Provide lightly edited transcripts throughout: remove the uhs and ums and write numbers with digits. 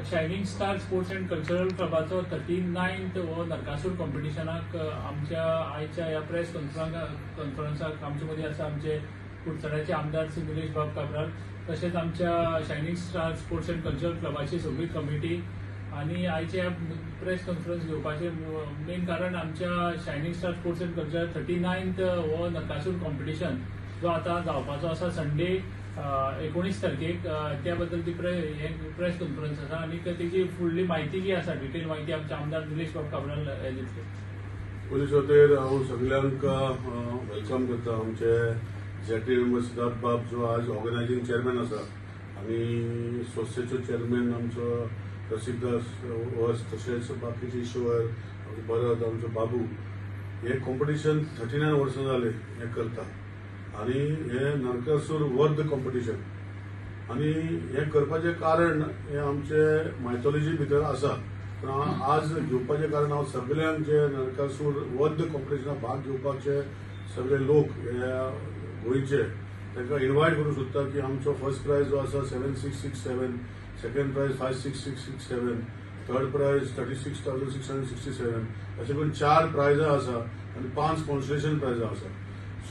Shining Star Sports and Cultural क्लबाचो 39th हो नरकासूर कॉम्पिटिशनाक आमच्या आयच्या ह्या प्रेस कॉन्फरन्साक आमचे मदीं आसा आमचे कुडचड्याचे आमदार श्री निलेश बाब काब्राल, तशेंच आमच्या Shining Star Sports and Cultural क्लबाची सगळी कमिटी. आनी आयचे प्रेस कॉन्फरन्स घेवपाचें मेन कारण आमच्या Shining Star Sports and Cultural 39th हो नरकासूर कॉम्पिटिशन जो आतां जावपाचो आसा संडे 19 तारखेक, त्या बद्दल ती प्रेस कॉन्फरन्स आसा आनी तेजी फुडली म्हायती जी आसा डिटेल म्हायती आमचे आमदार निलेश बाब काब्राल दितले. पोलीस वतीन हांव सगल्यांक welcome करता. आमचे एक्झिक्युटीव मेंबर सिद्धार्थ बाब जो आज ऑर्गनायझींग चेअरमॅन आसा आनी संस्थेचो चेअरमॅन आमचो रसिकदास वस, तशेंच बाकीचे ईश्वर, आमचो भरत, आमचो बाबू, हे कॉम्पिटिशन 39 वर्सां जाले हें करता आनी हे नरकासूर वर्ध कॉम्पिटिशन. आनी हें करपाचें कारण हें आमचे मायथोलॉजी भितर आसा, पूण आज घेवपाचें कारण हांव सगल्यांक जे नरकासूर वर्ध कॉम्पिटिशनाक भाग घेवपाचे सगळे लोक हे गोंयचे तांकां इन्वायट करूंक सोदता की आमचो फर्स्ट प्रायज जो आसा 7667, सेकंड प्रायज 56667, थर्ड प्रायज 36,667, अशें करून 4 प्रायजां आसा आनी 5 कॉन्सलेशन प्रायजां आसा.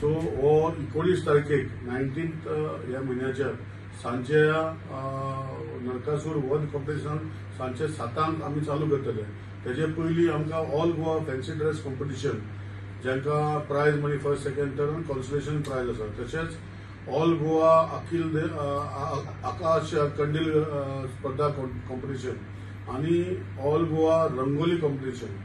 सो हो 19 तारखेक 19th ह्या म्हयन्याच्या सांजच्या नरकासूर वध कॉम्पिटिशन सांजचे 7 आमी चालू करतले. तेजे पयलीं आमकां all Goa fancy dress competition जांकां prize money first, second, third आनी कॉन्सलेशन प्रायज आसा. तशेंच ऑल गोवा अखिल आकाश कंडील स्पर्धा कॉम्पिटिशन आनी ऑल गोवा रंगोली कॉम्पिटिशन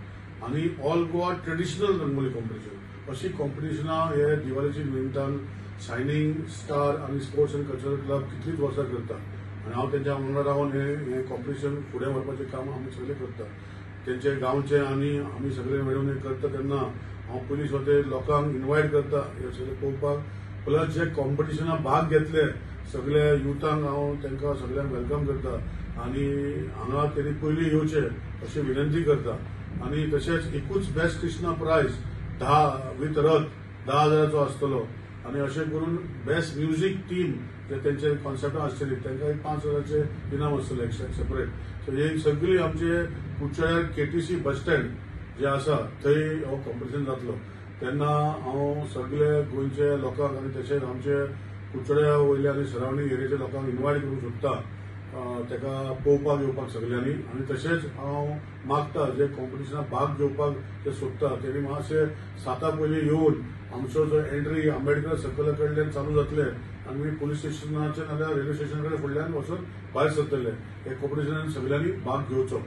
आनी all Goa traditional rangoli competition अशी कॉम्पिटिशनां हे दिवाळीच्या निमतान शायनिंग स्टार आनी स्पोर्ट्स अँड कल्चरल क्लब कितलींच वर्सां करता आनी हांव तेंच्या वांगडा रावन हें कॉम्पिटिशन फुडें व्हरपाचें काम आमी सगळें करता. तेंचे गांवचे आनी आमी सगळे मेळून हें करता तेन्ना हांव पुलीस वतीन लोकांक इन्वायट करता हें सगळें पळोवपाक. प्लस जे कॉम्पिटिशनाक भाग घेतले सगळे युथांक हांव तांकां सगळ्यांक welcome करता आनी हांगा तेणी पयलीं येवचें अशें विनंती करता. आनी तशेंच एकूच बेस्ट कृष्णा प्रायज 10 विथ रथ 10,000 आसतलो आनी अशें करून बेस्ट म्युजीक टीम जे तेंचे कॉन्सेप्टां आसतली तांकां एक 5,000 इनाम आसतलें सेपरेट. सो हे सगळी आमचे कुडचड्यार KTC bus stand जे आसा थंय हो कॉम्पिटिशन जातलो. तेन्ना हांव सगळे गोंयचे लोकांक आनी तशेंच आमचे कुडचड्या वयल्या आनी सरावंडींग एरियाच्या लोकांक इन्वायट करूंक सोदता ताका पळोवपाक येवपाक सगल्यांनी. आनी तशेंच हांव मागता जे कॉम्पिटिशनाक भाग घेवपाक जे सोदता तेणी मातशे 7 पयलीं येवन आमचो जो एंट्री आंबेडकर सर्कला कडल्यान चालू जातले आनी पुलीस स्टेशनाचे नाजाल्यार रेल्वे स्टेशना कडेन फुडल्यान वचून भायर सरतले. हे कॉम्पिटिशनान सगल्यांनी भाग घेवचो.